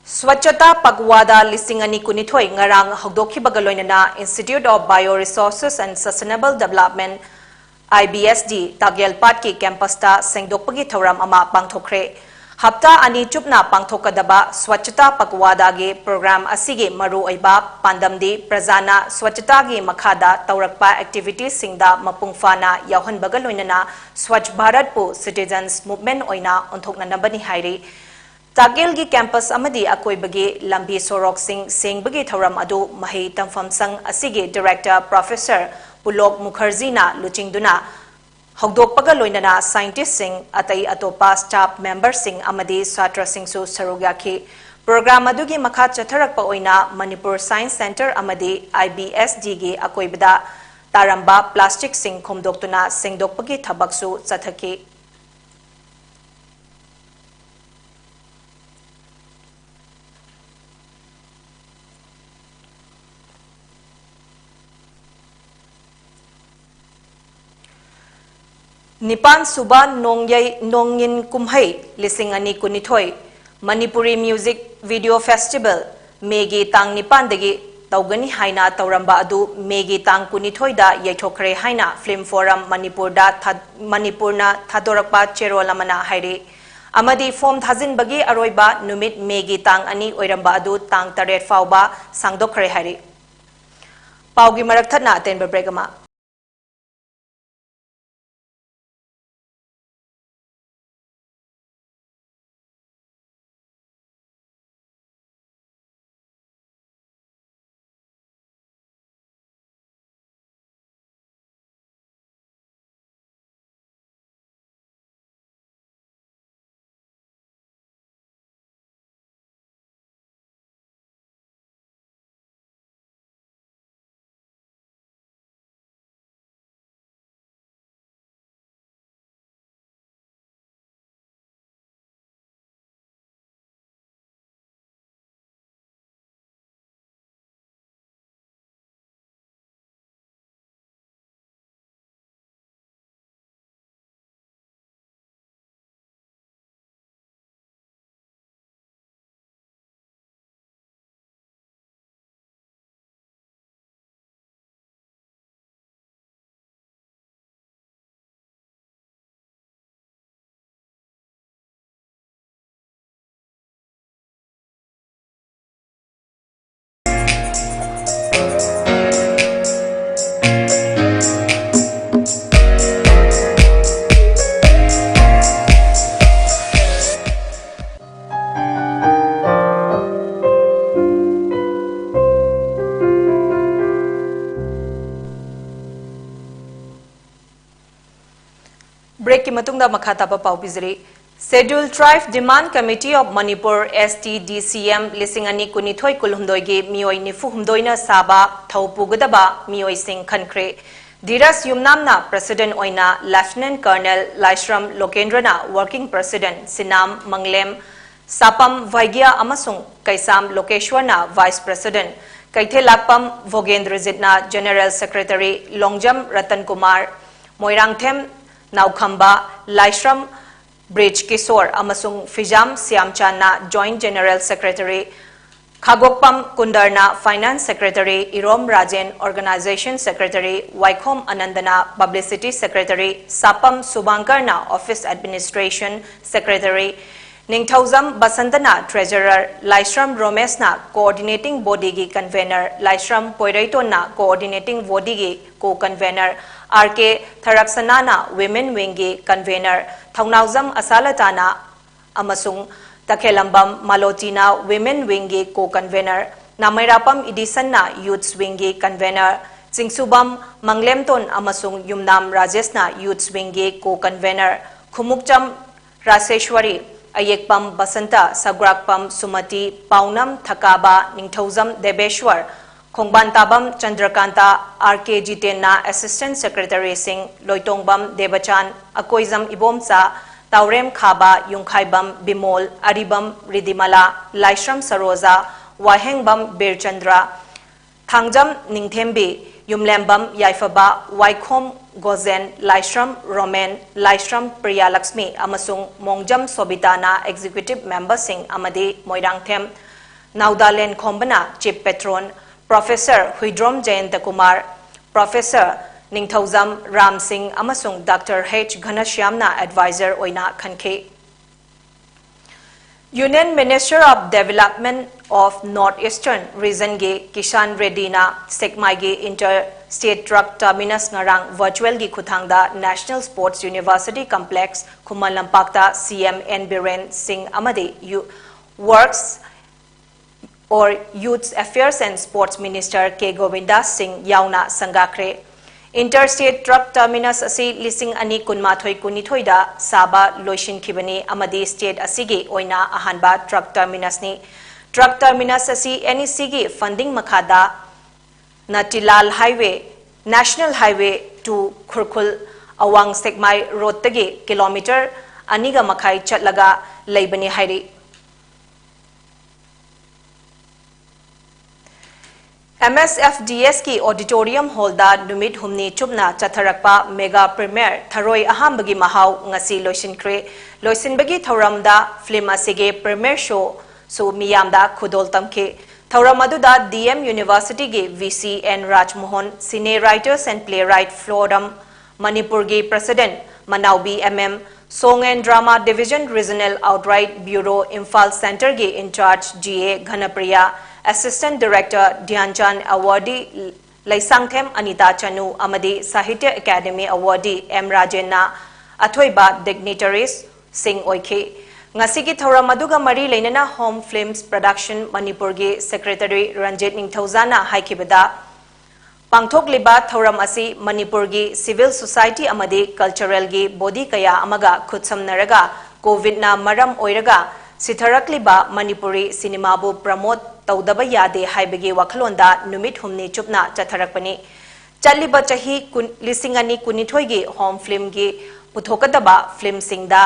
ꯁ꯭ꯋꯆꯇꯥ ꯄꯛꯋꯥꯗꯥ ꯂꯤꯁꯤꯡ ꯑꯅꯤ ꯀꯨꯟꯅꯤꯊꯣꯏ ꯉꯔꯥꯡ ꯍꯧꯗꯣꯛꯈꯤꯕꯒ ꯂꯣꯏꯅꯅ Institute of Bioresources and Sustainable Development, IBSD, ꯇꯥꯒꯦꯜ ꯄꯥꯠꯀꯤ campusꯇ ꯁꯦꯡꯗꯣꯛꯄꯒꯤ ꯊꯧꯔꯝ ꯑꯃ ꯄꯥꯡꯊꯣꯛꯈ꯭ꯔꯦ꯫ ꯍꯞꯇꯥ ꯑꯅꯤ ꯆꯨꯞꯅ ꯄꯥꯡꯊꯣꯛꯀꯗꯕ ꯁ꯭ꯋꯆꯇꯥ ꯄꯛꯋꯥꯗꯥꯒꯤ program ꯑꯁꯤꯒꯤ ꯃꯔꯨꯑꯣꯏꯕ ꯄꯥꯟꯗꯝꯗꯤ ꯄ꯭ꯔꯖꯥꯅ ꯁ꯭ꯋꯆꯇꯥꯒꯤ ꯃꯈꯥꯗ ꯇꯧꯔꯛꯄ activityꯁꯤꯡꯗ ꯃꯄꯨꯡ ꯐꯥꯅ ꯌꯥꯎꯍꯟꯕꯒ ꯂꯣꯏꯅꯅ ꯁ꯭ꯋꯆ ꯚꯥꯔꯠꯄꯨ citizens movement ꯑꯣꯏꯅ ꯑꯣꯟꯊꯣꯛꯅꯅꯕꯅꯤ ꯍꯥꯏꯔꯤ꯫ ꯇꯥꯒꯦꯜꯒꯤ campus ꯑꯃꯗꯤ ꯑꯀꯣꯏꯕꯒꯤ ꯂꯝꯕꯤ ꯁꯣꯔꯣꯛꯁꯤꯡ ꯁꯦꯡꯕꯒꯤ ꯊꯧꯔꯝ ꯑꯗꯨ ꯃꯍꯩ ꯇꯝꯐꯝ ꯁꯪ ꯑꯁꯤꯒꯤ director Professor ꯄꯨꯂꯣꯛ ꯃꯨꯈꯔꯖꯤꯅ ꯂꯨꯆꯤꯡꯗꯨꯅ ꯍꯧꯗꯣꯛꯄꯒ ꯂꯣꯏꯅꯅ scientistꯁꯤꯡ, ꯑꯇꯩ ꯑꯇꯣꯞꯄ staff memberꯁꯤꯡ ꯑꯃꯗꯤ ꯁꯥꯇ꯭ꯔꯁꯤꯡꯁꯨ ꯁꯔꯨꯛ ꯌꯥꯈꯤ꯫ Program ꯑꯗꯨꯒꯤ ꯃꯈꯥ ꯆꯠꯊꯔꯛꯄ ꯑꯣꯏꯅ ꯃꯅꯤꯄꯨꯔ Science Centre ꯑꯃꯗꯤ IBSDꯒꯤ ꯑꯀꯣꯏꯕꯗ ꯇꯥꯔꯝꯕ plasticꯁꯤꯡ ꯈꯣꯝꯗꯣꯛꯇꯨꯅ ꯁꯦꯡꯗꯣꯛꯄꯒꯤ ꯊꯕꯛꯁꯨ ꯆꯠꯊꯈꯤ꯫ ꯅꯤꯄꯥꯟ ꯁꯨꯕ ꯅꯣꯡꯌꯩ, ꯅꯣꯡꯏꯟ ꯀꯨꯝꯍꯩ ꯂꯤꯁꯤꯡ ꯑꯅꯤ ꯀꯨꯟꯅꯤꯊꯣꯏ Manipuri Music Video Festival ꯃꯦꯒꯤ ꯇꯥꯡ ꯅꯤꯄꯥꯟꯗꯒꯤ ꯇꯧꯒꯅꯤ ꯍꯥꯏꯅ ꯇꯧꯔꯝꯕ ꯑꯗꯨ ꯃꯦꯒꯤ ꯇꯥꯡ ꯀꯨꯟꯅꯤꯊꯣꯏꯗ ꯌꯩꯊꯣꯛꯈ꯭ꯔꯦ ꯍꯥꯏꯅ Film Forum ꯃꯅꯤꯄꯨꯔꯗ ꯊꯥ-, ꯃꯅꯤꯄꯨꯔꯅ ꯊꯥꯗꯣꯔꯛꯄ ꯆꯦꯔꯣꯜ ꯑꯃꯅ ꯍꯥꯏꯔꯤ꯫ ꯑꯃꯗꯤ form ꯊꯥꯖꯤꯟꯕꯒꯤ ꯑꯔꯣꯏꯕ ꯅꯨꯃꯤꯠ ꯃꯦꯒꯤ ꯇꯥꯡ ꯑꯅꯤ ꯑꯣꯏꯔꯝꯕ ꯑꯗꯨ ꯇꯥꯡ ꯇꯔꯦꯠ ꯐꯥꯎꯕ ꯁꯥꯡꯗꯣꯛꯈ꯭ꯔꯦ ꯍꯥꯏꯔꯤ꯫ ꯄꯥꯎꯒꯤ ꯃꯔꯛ ꯊꯠꯅ ꯑꯇꯦꯟꯕ break ꯑꯃ꯫ Break ꯀꯤ ꯃꯇꯨꯡꯗ ꯃꯈꯥ ꯇꯥꯕ ꯄꯥꯎ ꯄꯤꯖꯔꯤ꯫ Scheduled Tribe Demand Committee of Manipur, S T D C M, ꯂꯤꯁꯤꯡ ꯑꯅꯤ ꯀꯨꯟꯅꯤꯊꯣꯏ ꯀꯨꯟꯍꯨꯝꯗꯣꯏꯒꯤ ꯃꯤꯑꯣꯏ ꯅꯤꯐꯨ ꯍꯨꯝꯗꯣꯏꯅ ꯁꯥꯕ ꯊꯧ ꯄꯨꯒꯗꯕ ꯃꯤꯑꯣꯏꯁꯤꯡ ꯈꯟꯈ꯭ꯔꯦ꯫ ꯙꯤꯔꯖ ꯌꯨꯝꯅꯥꯝꯅ president ꯑꯣꯏꯅ Lieutenant Colonel ꯂꯥꯏꯁ꯭ꯔꯝ ꯂꯣꯀꯦꯟꯗ꯭ꯔꯅ working president, ꯁꯤꯅꯥꯝ ꯃꯪꯂꯦꯝ ꯁꯥꯄꯝ ꯚꯥꯏꯒ꯭ꯌꯥ ꯑꯃꯁꯨꯡ ꯀꯩꯁꯥꯝ ꯂꯣꯀꯦꯁ꯭ꯋꯔꯅ vice president, ꯀꯩꯊꯦꯜꯂꯥꯛꯄꯝ ꯚꯣꯒꯦꯟꯗ꯭ꯔꯖꯤꯠꯅ general secretary, ꯂꯣꯡꯖꯝ ꯔꯇꯟ ꯀꯨꯃꯥꯔ, ꯃꯣꯏꯔꯥꯡꯊꯦꯝ ꯅꯥꯎꯈꯝꯕ, ꯂꯥꯏꯁ꯭ꯔꯝ ꯕ꯭ꯔꯤꯖ ꯀꯤꯁꯣꯔ ꯑꯃꯁꯨꯡ Phijam ꯁ꯭ꯌꯥꯝꯆꯥꯟꯅ joint general secretary, ꯈꯥꯒꯣꯛꯄꯝ ꯀꯨꯟꯗꯔꯅ finance secretary, ꯏꯔꯣꯝ ꯔꯥꯖꯦꯟ organization secretary, ꯋꯥꯏꯈꯣꯝ ꯑꯅꯟꯗꯅ publicity secretary, ꯁꯥꯄꯝ ꯁꯨꯕꯥꯡꯀꯔꯅ office administration secretary, ꯅꯤꯡꯊꯧꯖꯝ ꯕꯁꯟꯇꯅ treasurer, ꯂꯥꯏꯁ꯭ꯔꯝ ꯔꯣꯃꯦꯁꯅ coordinating bodyꯒꯤ convener, ꯂꯥꯏꯁ꯭ꯔꯝ ꯄꯣꯏꯔꯩꯇꯣꯟꯅ coordinating bodyꯒꯤ co-convener, R.K. ꯊꯔꯛꯁꯅꯥꯅ women wingꯒꯤ convener, ꯊꯧꯅꯥꯎꯖꯝ ꯑꯁꯥꯂꯇꯥꯅ ꯑꯃꯁꯨꯡ ꯇꯈꯦꯂꯝꯕꯝ ꯃꯥꯂꯣꯇꯤꯅ women wingꯒꯤ co-convener, ꯅꯥꯃꯩꯔꯥꯄꯝ ꯏꯗꯤꯁꯟꯅ youths wingꯒꯤ convener, ꯆꯤꯡꯁꯨꯕꯝ ꯃꯪꯂꯦꯝꯇꯣꯟ ꯑꯃꯁꯨꯡ ꯌꯨꯝꯅꯥꯝ ꯔꯥꯖꯦꯁꯅ youths wingꯒꯤ co-convener, Khumukcham ꯔꯥꯁꯦꯁ꯭ꯋꯔꯤ, ꯑꯌꯦꯛꯄꯝ Basanta, ꯁꯒ꯭ꯔꯥꯛꯄꯝ ꯁꯨꯃꯇꯤ, ꯄꯥꯎꯅꯝ ꯊꯀꯥꯕ, ꯅꯤꯡꯊꯧꯖꯝ ꯗꯦꯕꯦꯁ꯭ꯋꯔ, ꯈꯣꯡꯕꯥꯟ ꯇꯥꯕꯝ ꯆꯟꯗ꯭ꯔꯀꯥꯟꯇ, R.K. ꯖꯤꯇꯦꯟꯅ assistant secretaryꯁꯤꯡ, ꯂꯣꯏꯇꯣꯡꯕꯝ ꯗꯦꯕꯆꯥꯟ, ꯑꯀꯣꯏꯖꯝ ꯏꯕꯣꯝꯆꯥ, ꯇꯥꯎꯔꯦꯝ ꯈꯥꯕ, ꯌꯨꯝꯈꯥꯏꯕꯝ ꯕꯤꯃꯣꯜ, ꯑꯔꯤꯕꯝ ꯔꯤꯗꯤꯃꯂꯥ, ꯂꯥꯏꯁ꯭ꯔꯝ ꯁꯔꯣꯖꯥ, ꯋꯥꯍꯦꯡꯕꯝ ꯕꯤꯔꯆꯟꯗ꯭ꯔ, ꯊꯥꯡꯖꯝ ꯅꯤꯡꯊꯦꯝꯕꯤ, ꯌꯨꯝꯂꯦꯝꯕꯝ ꯌꯥꯏꯐꯕ, ꯋꯥꯏꯈꯣꯝ ꯒꯣꯖꯦꯟ, ꯂꯥꯏꯁ꯭ꯔꯝ Roman, ꯂꯥꯏꯁ꯭ꯔꯝ ꯄ꯭ꯔꯤꯌꯥꯂꯛꯁꯃꯤ ꯑꯃꯁꯨꯡ ꯃꯣꯡꯖꯝ ꯁꯣꯕꯤꯇꯥꯅ executive memberꯁꯤꯡ ꯑꯃꯗꯤ Moirangthem ꯅꯥꯎꯗꯥꯂꯦꯟ ꯈꯣꯝꯕꯅ chief patron, professor Huidrom ꯖꯌꯟꯇꯀꯨꯃꯥꯔ, professor ꯅꯤꯡꯊꯧꯖꯝ ꯔꯥꯝ ꯁꯤꯡ ꯑꯃꯁꯨꯡ Doctor H ꯘꯅꯁ꯭ꯌꯥꯝꯅ advisor ꯑꯣꯏꯅ ꯈꯟꯈꯤ꯫ Union Minister of Development of North Eastern Regionꯒꯤ Kisan ꯔꯦꯗꯤꯅ ꯁꯦꯛꯃꯥꯏꯒꯤ inter state truck terminus ꯉꯔꯥꯡ virtualꯒꯤ ꯈꯨꯠꯊꯥꯡꯗ National Sports University Complex ꯈꯨꯃꯟ ꯂꯝꯄꯥꯛꯇ CM N ꯕꯤꯔꯦꯟ ꯁꯤꯡ ꯑꯃꯗꯤ Works or Youth Affairs and Sports Minister K ꯒꯣꯕꯤꯟꯗꯥꯁ ꯁꯤꯡ ꯌꯥꯎꯅ ꯁꯪꯒꯥꯈ꯭ꯔꯦ꯫ Inter state truck terminus ꯑꯁꯤ ꯂꯤꯁꯤꯡ ꯑꯅꯤ ꯀꯨꯟꯃꯥꯊꯣꯏ ꯀꯨꯟꯅꯤꯊꯣꯏꯗ ꯁꯥꯕ ꯂꯣꯏꯁꯤꯟꯈꯤꯕꯅꯤ ꯑꯃꯗꯤ state ꯑꯁꯤꯒꯤ ꯑꯣꯏꯅ ꯑꯍꯥꯟꯕ truck terminusꯅꯤ꯫ Truck terminus ꯑꯁꯤ NECꯒꯤ funding ꯃꯈꯥꯗ Natilal Highway, National Highway to ꯈꯨꯔꯈꯨꯜ ꯑꯋꯥꯡ ꯁꯦꯛꯃꯥꯏ roadꯇꯒꯤ kilometre ꯑꯅꯤꯒ ꯃꯈꯥꯏ ꯆꯠꯂꯒ ꯂꯩꯕꯅꯤ ꯍꯥꯏꯔꯤ꯫ MSFDSꯀꯤ auditorium hallꯗ ꯅꯨꯃꯤꯠ ꯍꯨꯝꯅꯤ ꯆꯨꯞꯅ ꯆꯠꯊꯔꯛꯄ mega premiere ꯊꯔꯣꯏ ꯑꯍꯥꯝꯕꯒꯤ ꯃꯍꯥꯎ ꯉꯁꯤ ꯂꯣꯏꯁꯤꯟꯈ꯭ꯔꯦ꯫ ꯂꯣꯏꯁꯤꯟꯕꯒꯤ ꯊꯧꯔꯝꯗ film ꯑꯁꯤꯒꯤ premiere showꯁꯨ ꯃꯤꯌꯥꯝꯗ ꯈꯨꯗꯣꯜ ꯇꯝꯈꯤ꯫ ꯊꯧꯔꯝ ꯑꯗꯨꯗ DM Universityꯒꯤ VC N ꯔꯥꯖꯃꯣꯍꯟ, Cine Writers and Playwright Forum ꯃꯅꯤꯄꯨꯔꯒꯤ president ꯃꯅꯥꯎꯕꯤ MM, Song and Drama Division Regional Outright Bureau Imphal Centre ꯒꯤ in charge G A Ghanapriya, Assistant Director Dhyanchand Awardee Leishangthem Anita ꯆꯅꯨ ꯑꯃꯗꯤ Sahitya Academy Awardee M Rajenꯅ ꯑꯊꯣꯏꯕ dignitaries ꯁꯤꯡ ꯑꯣꯏꯈꯤ꯫ ꯉꯁꯤꯒꯤ ꯊꯧꯔꯝ ꯑꯗꯨꯒ ꯃꯔꯤ ꯂꯩꯅꯅ Home Films Production ꯃꯅꯤꯄꯨꯔꯒꯤ Secretary ꯔꯟꯖꯤꯠ ꯅꯤꯡꯊꯧꯖꯥꯅ ꯍꯥꯏꯈꯤꯕꯗ, ꯄꯥꯡꯊꯣꯛꯂꯤꯕ ꯊꯧꯔꯝ ꯑꯁꯤ ꯃꯅꯤꯄꯨꯔꯒꯤ civil society ꯑꯃꯗꯤ culturalꯒꯤ body ꯀꯌꯥ ꯑꯃꯒ ꯈꯨꯠꯁꯝꯅꯔꯒ COVIDꯅ ꯃꯔꯝ ꯑꯣꯏꯔꯒ ꯁꯤꯊꯔꯛꯂꯤꯕ ꯃꯅꯤꯄꯨꯔꯤ ꯁꯤꯅꯦꯃꯥꯕꯨ promote ꯇꯧꯗꯕ ꯌꯥꯗꯦ ꯍꯥꯏꯕꯒꯤ ꯋꯥꯈꯜꯂꯣꯟꯗ ꯅꯨꯃꯤꯠ ꯍꯨꯝꯅꯤ ꯆꯨꯞꯅ ꯆꯠꯊꯔꯛꯄꯅꯤ꯫ ꯆꯠꯂꯤꯕ ꯆꯍꯤ ꯀꯨꯟ, ꯂꯤꯁꯤꯡ ꯑꯅꯤ ꯀꯨꯟꯅꯤꯊꯣꯏꯒꯤ Home Filmꯒꯤ ꯄꯨꯊꯣꯛꯀꯗꯕ filmꯁꯤꯡꯗ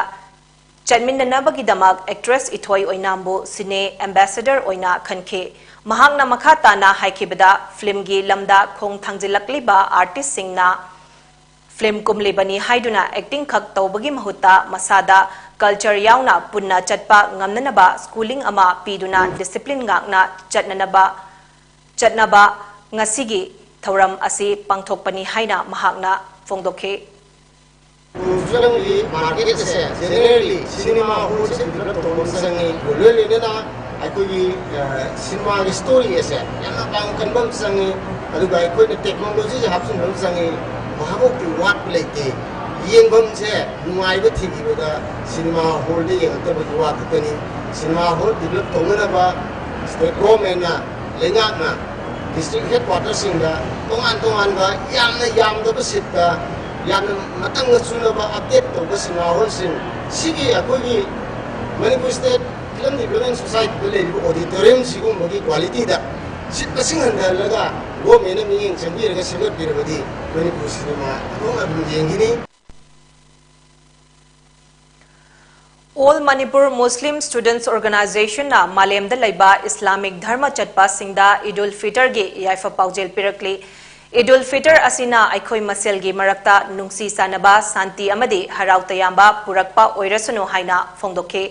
ꯆꯠꯃꯤꯟꯅꯅꯕꯒꯤꯗꯃꯛ actress ꯏꯊꯣꯏ ꯑꯣꯏꯅꯥꯝꯕꯨ cine ambassador ꯑꯣꯏꯅ ꯈꯟꯈꯤ꯫ ꯃꯍꯥꯛꯅ ꯃꯈꯥ ꯇꯥꯅ ꯍꯥꯏꯈꯤꯕꯗ, filmꯒꯤ ꯂꯝꯗ ꯈꯣꯡ ꯊꯥꯡꯖꯤꯜꯂꯛꯂꯤꯕ artistꯁꯤꯡꯅ film ꯀꯨꯝꯂꯤꯕꯅꯤ ꯍꯥꯏꯗꯨꯅ acting ꯈꯛ ꯇꯧꯕꯒꯤ ꯃꯍꯨꯠꯇ ꯃꯁꯥꯗ culture ꯌꯥꯎꯅ ꯄꯨꯟꯅ ꯆꯠꯄ ꯉꯝꯅꯅꯕ schooling ꯑꯃ ꯄꯤꯗꯨꯅ discipline ꯉꯥꯛꯅ ꯆꯠꯅꯅꯕ, ꯆꯠꯅꯕ ꯉꯁꯤꯒꯤ ꯊꯧꯔꯝ ꯑꯁꯤ ꯄꯥꯡꯊꯣꯛꯄꯅꯤ ꯍꯥꯏꯅ ꯃꯍꯥꯛꯅ ꯐꯣꯡꯗꯣꯛꯈꯤ꯫ Filmꯒꯤ market ꯑꯁꯦ generally cinema hallꯁꯦ develop ꯇꯧꯕ ꯑꯃ ꯆꯪꯉꯤ꯫ ꯂꯣꯏ ꯂꯣꯏꯅꯅ ꯑꯩꯈꯣꯏꯒꯤ, ꯑ, cinemaꯒꯤ story ꯑꯁꯦ ꯌꯥꯝꯅ ꯄꯥꯡꯒꯜ ꯀꯟꯕ ꯑꯃ ꯆꯪꯉꯤ꯫ ꯑꯗꯨꯒ ꯑꯩꯈꯣꯏꯅ technologyꯁꯦ ꯍꯥꯞꯆꯤꯟꯕ ꯑꯃ ꯆꯪꯉꯤ꯫ ꯃꯍꯥꯛꯃꯨꯛꯇꯤ ꯋꯥꯠꯄ ꯂꯩꯇꯦ꯫ ꯌꯦꯡꯐꯝꯁꯦ ꯅꯨꯡꯉꯥꯏꯕ ꯊꯤꯈꯤꯕꯗ cinema hallꯗ ꯌꯦꯡꯉꯛꯇꯕꯒꯤ ꯋꯥ ꯈꯛꯇꯅꯤ꯫ Cinema hall develop ꯇꯧꯅꯅꯕ state governmentꯅ, ꯂꯩꯉꯥꯛꯅ district headquarterꯁꯤꯡꯗ ꯇꯣꯉꯥꯟ ꯇꯣꯉꯥꯟꯕ ꯌꯥꯝꯅ ꯌꯥꯝꯗꯕ seatꯇ ꯌꯥꯝꯅ ꯃꯇꯝꯒ ꯆꯨꯅꯕ update ꯇꯧꯕ cinema hallꯁꯤꯡ, ꯁꯤꯒꯤ ꯑꯩꯈꯣꯏꯒꯤ Manipur State Film Development Societyꯗ ꯂꯩꯔꯤꯕ auditoriumꯁꯤꯒꯨꯝꯕꯒꯤ qualityꯗ seat ꯃꯁꯤꯡ ꯍꯟꯊꯍꯜꯂꯒ governmentꯅ ꯃꯤꯠꯌꯦꯡ ꯆꯪꯕꯤꯔꯒ ꯁꯦꯝꯒꯠꯄꯤꯔꯕꯗꯤ ꯃꯅꯤꯄꯨꯔ cinema ꯑꯗꯨꯝ ꯑꯗꯨꯝ ꯌꯦꯡꯈꯤꯅꯤ꯫ All Manipur Muslim Students Organizationꯅ ꯃꯥꯂꯦꯝꯗ ꯂꯩꯕ Islamic ꯙꯔꯃ ꯆꯠꯄꯁꯤꯡꯗ Eid ul Fitrꯒꯤ ꯌꯥꯏꯐ ꯄꯥꯎꯖꯦꯜ ꯄꯤꯔꯛꯂꯤ꯫ Eid ul Fitr ꯑꯁꯤꯅ ꯑꯩꯈꯣꯏ ꯃꯁꯦꯜꯒꯤ ꯃꯔꯛꯇ ꯅꯨꯡꯁꯤ ꯆꯥꯟꯅꯕ, ꯁꯥꯟꯇꯤ ꯑꯃꯗꯤ ꯍꯔꯥꯎ ꯇꯌꯥꯝꯕ ꯄꯨꯔꯛꯄ ꯑꯣꯏꯔꯁꯅꯨ ꯍꯥꯏꯅ ꯐꯣꯡꯗꯣꯛꯈꯤ꯫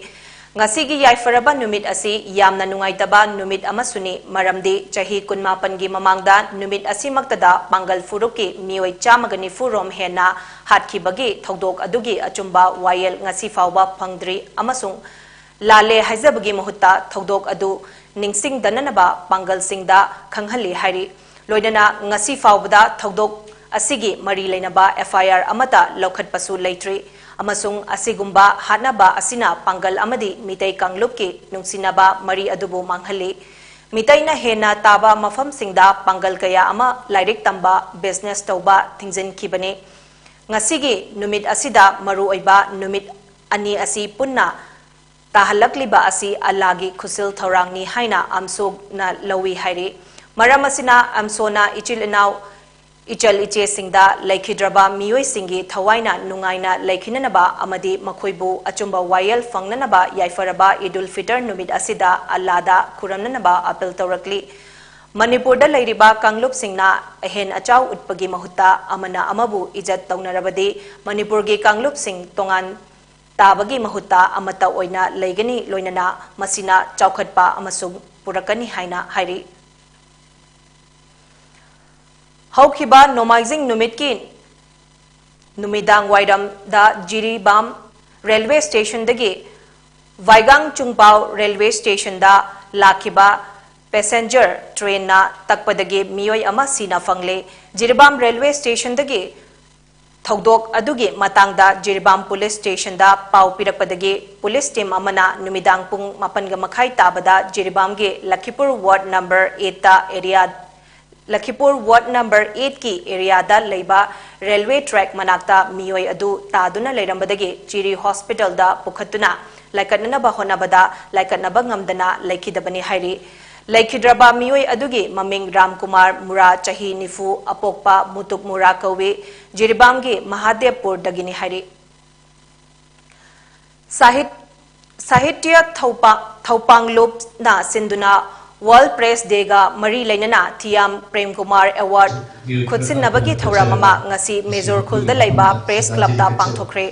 ꯉꯁꯤꯒꯤ ꯌꯥꯏꯐꯔꯕ ꯅꯨꯃꯤꯠ ꯑꯁꯤ ꯌꯥꯝꯅ ꯅꯨꯡꯉꯥꯏꯇꯕ ꯅꯨꯃꯤꯠ ꯑꯃꯁꯨꯅꯤ, ꯃꯔꯝꯗꯤ ꯆꯍꯤ ꯀꯨꯟꯃꯥꯄꯟꯒꯤ ꯃꯃꯥꯡꯗ ꯅꯨꯃꯤꯠ ꯑꯁꯤꯃꯛꯇꯗ ꯄꯥꯡꯒꯜ ꯐꯨꯔꯨꯞꯀꯤ ꯃꯤꯑꯣꯏ ꯆꯥꯝꯃꯒ ꯅꯤꯐꯨ ꯔꯣꯝ ꯍꯦꯟꯅ ꯍꯥꯠꯈꯤꯕꯒꯤ ꯊꯧꯗꯣꯛ ꯑꯗꯨꯒꯤ ꯑꯆꯨꯝꯕ ꯋꯥꯌꯦꯜ ꯉꯁꯤ ꯐꯥꯎꯕ ꯐꯪꯗ꯭ꯔꯤ ꯑꯃꯁꯨꯡ ꯂꯥꯜꯂꯦ ꯍꯥꯏꯖꯕꯒꯤ ꯃꯍꯨꯠꯇ ꯊꯧꯗꯣꯛ ꯑꯗꯨ ꯅꯤꯡꯁꯤꯡꯗꯅꯅꯕ ꯄꯥꯡꯒꯜꯁꯤꯡꯗ ꯈꯪꯍꯜꯂꯤ ꯍꯥꯏꯔꯤ꯫ ꯂꯣꯏꯅꯅ ꯉꯁꯤ ꯐꯥꯎꯕꯗ ꯊꯧꯗꯣꯛ ꯑꯁꯤꯒꯤ ꯃꯔꯤ ꯂꯩꯅꯕ F I R ꯑꯃꯠꯇ ꯂꯧꯈꯠꯄꯁꯨ ꯂꯩꯇ꯭ꯔꯤ ꯑꯃꯁꯨꯡ ꯑꯁꯤꯒꯨꯝꯕ ꯍꯥꯠꯅꯕ ꯑꯁꯤꯅ ꯄꯥꯡꯒꯜ ꯑꯃꯗꯤ ꯃꯤꯇꯩ ꯀꯥꯡꯂꯨꯞꯀꯤ ꯅꯨꯡꯁꯤꯅꯕ ꯃꯔꯤ ꯑꯗꯨꯕꯨ ꯃꯥꯡꯍꯜꯂꯤ꯫ ꯃꯤꯇꯩꯅ ꯍꯦꯟꯅ ꯇꯥꯕ ꯃꯐꯝꯁꯤꯡꯗ ꯄꯥꯡꯒꯜ ꯀꯌꯥ ꯑꯃ ꯂꯥꯏꯔꯤꯛ ꯇꯝꯕ, business ꯇꯧꯕ ꯊꯤꯡꯖꯤꯟꯈꯤꯕꯅꯤ꯫ ꯉꯁꯤꯒꯤ ꯅꯨꯃꯤꯠ ꯑꯁꯤꯗ ꯃꯔꯨꯑꯣꯏꯕ ꯅꯨꯃꯤꯠ ꯑꯅꯤ ꯑꯁꯤ ꯄꯨꯟꯅ ꯇꯥꯍꯜꯂꯛꯂꯤꯕ ꯑꯁꯤ ꯑꯜꯂꯥꯒꯤ ꯈꯨꯠꯁꯤꯜ ꯊꯧꯔꯥꯡꯅꯤ ꯍꯥꯏꯅ ꯑꯝꯁꯣꯅ ꯂꯧꯏ ꯍꯥꯏꯔꯤ꯫ ꯃꯔꯝ ꯑꯁꯤꯅ ꯑꯝꯁꯣꯅ ꯏꯆꯤꯜ ꯏꯅꯥꯎ, ꯏꯆꯜ ꯏꯆꯦꯁꯤꯡꯗ ꯂꯩꯈꯤꯗ꯭ꯔꯕ ꯃꯤꯑꯣꯏꯁꯤꯡꯒꯤ ꯊꯋꯥꯏꯅ ꯅꯨꯡꯉꯥꯏꯅ ꯂꯩꯈꯤꯅꯅꯕ ꯑꯃꯗꯤ ꯃꯈꯣꯏꯕꯨ ꯑꯆꯨꯝꯕ ꯋꯥꯌꯦꯜ ꯐꯪꯅꯅꯕ ꯌꯥꯏꯐꯔꯕ ꯏꯗꯨꯜ ꯐꯤꯇꯔ ꯅꯨꯃꯤꯠ ꯑꯁꯤꯗ ꯑꯜꯂꯥꯗ ꯈꯨꯔꯝꯅꯅꯕ ꯑꯄꯤꯜ ꯇꯧꯔꯛꯂꯤ꯫ ꯃꯅꯤꯄꯨꯔꯗ ꯂꯩꯔꯤꯕ ꯀꯥꯡꯂꯨꯞꯁꯤꯡꯅ ꯑꯍꯦꯟ ꯑꯆꯥꯎ ꯎꯠꯄꯒꯤ ꯃꯍꯨꯠꯇ ꯑꯃꯅ ꯑꯃꯕꯨ ꯏꯖꯠ ꯇꯧꯅꯔꯕꯗꯤ ꯃꯅꯤꯄꯨꯔꯒꯤ ꯀꯥꯡꯂꯨꯞꯁꯤꯡ ꯇꯣꯉꯥꯟ ꯇꯥꯕꯒꯤ ꯃꯍꯨꯠꯇ ꯑꯃꯠꯇ ꯑꯣꯏꯅ ꯂꯩꯒꯅꯤ, ꯂꯣꯏꯅꯅ ꯃꯁꯤꯅ ꯆꯥꯎꯈꯠꯄ ꯑꯃꯁꯨ ꯄꯨꯔꯛꯀꯅꯤ ꯍꯥꯏꯅ ꯍꯥꯏꯔꯤ꯫ ꯍꯧꯈꯤꯕ ꯅꯣꯡꯃꯥꯏꯖꯤꯡ ꯅꯨꯃꯤꯠꯀꯤ ꯅꯨꯃꯤꯗꯥꯡ ꯋꯥꯏꯔꯝꯗ ꯖꯤꯔꯤꯕꯥꯝ ꯔꯦꯜꯋꯦ ꯁ꯭ꯇꯦꯁꯟꯗꯒꯤ ꯋꯥꯏꯒꯥꯡ ꯆꯨꯡꯄꯥꯎ ꯔꯦꯜꯋꯦ ꯁ꯭ꯇꯦꯁꯟꯗ ꯂꯥꯛꯈꯤꯕ ꯄꯦꯁꯦꯟꯖꯔ ꯇ꯭ꯔꯦꯟꯅ ꯇꯛꯄꯗꯒꯤ ꯃꯤꯑꯣꯏ ꯑꯃ ꯁꯤꯅ ꯐꯪꯂꯦ꯫ ꯖꯤꯔꯤꯕꯥꯝ ꯔꯦꯜꯋꯦ ꯁ꯭ꯇꯦꯁꯟꯗꯒꯤ ꯊꯧꯗꯣꯛ ꯑꯗꯨꯒꯤ ꯃꯇꯥꯡꯗ ꯖꯤꯔꯤꯕꯥꯝ ꯄꯨꯂꯤꯁ ꯁ꯭ꯇꯦꯁꯟꯗ ꯄꯥꯎ ꯄꯤꯔꯛꯄꯗꯒꯤ ꯄꯨꯂꯤꯁ ꯇꯤꯝ ꯑꯃꯅ ꯅꯨꯃꯤꯗꯥꯡ ꯄꯨꯡ ꯃꯥꯄꯟꯒ ꯃꯈꯥꯏ ꯇꯥꯕꯗ ꯖꯤꯔꯤꯕꯥꯝꯒꯤ ꯂꯈꯤꯄꯨꯔ ꯋꯥꯔꯗ ꯅꯝꯕꯔ ꯑꯦꯠꯇ ꯑꯦꯔꯤꯌꯥ, ꯂꯈꯤꯄꯨꯔ ꯋꯥꯔꯗ ꯅꯝꯕꯔ ꯑꯦꯠꯀꯤ ꯑꯦꯔꯤꯌꯥꯗ ꯂꯩꯕ ꯔꯦꯜꯋꯦ ꯇ꯭ꯔꯦꯛ ꯃꯅꯥꯛꯇ ꯃꯤꯑꯣꯏ ꯑꯗꯨ ꯇꯥꯗꯨꯅ ꯂꯩꯔꯝꯕꯗꯒꯤ ꯖꯤꯔꯤ ꯍꯣꯁꯄꯤꯇꯥꯜꯗ ꯄꯨꯈꯠꯇꯨꯅ ꯂꯥꯏꯀꯠꯅꯅꯕ ꯍꯣꯠꯅꯕꯗ ꯂꯥꯏꯀꯠꯅꯕ ꯉꯝꯗꯅ ꯂꯩꯈꯤꯗꯕꯅꯤ ꯍꯥꯏꯔꯤ꯫ ꯂꯩꯈꯤꯗ꯭ꯔꯕ ꯃꯤꯑꯣꯏ ꯑꯗꯨꯒꯤ ꯃꯃꯤꯡ ꯔꯥꯝꯀꯨꯃꯥꯔ ꯃꯨꯔꯥ, ꯆꯍꯤ ꯅꯤꯐꯨ, ꯑꯄꯣꯛꯄ ꯃꯨꯇꯨꯞ ꯃꯨꯔꯥ ꯀꯧꯏ, ꯖꯤꯔꯤꯕꯥꯝꯒꯤ ꯃꯍꯥꯗꯦꯕꯄꯨꯔꯗꯒꯤꯅꯤ ꯍꯥꯏꯔꯤ꯫ ꯁꯥꯍꯤꯠ-, ꯁꯥꯍꯤꯇ꯭ꯌ ꯊꯧꯄꯥ-, ꯊꯧꯄꯥꯡꯂꯨꯞꯅ ꯁꯤꯟꯗꯨꯅ ꯋꯥꯔꯜꯗ ꯄ꯭ꯔꯦꯁ ꯗꯦꯒ ꯃꯔꯤ ꯂꯩꯅꯅ ꯊꯤꯌꯥꯝ ꯄ꯭ꯔꯦꯝꯀꯨꯃꯥꯔ ꯑꯦꯋꯥꯔꯗ ꯈꯨꯠꯁꯤꯟꯅꯕꯒꯤ ꯊꯧꯔꯝ ꯑꯃ ꯉꯁꯤ ꯃꯦꯖꯣꯔ ꯈꯨꯜꯗ ꯂꯩꯕ ꯄ꯭ꯔꯦꯁ ꯀ꯭ꯂꯕꯇ ꯄꯥꯡꯊꯣꯛꯈ꯭ꯔꯦ꯫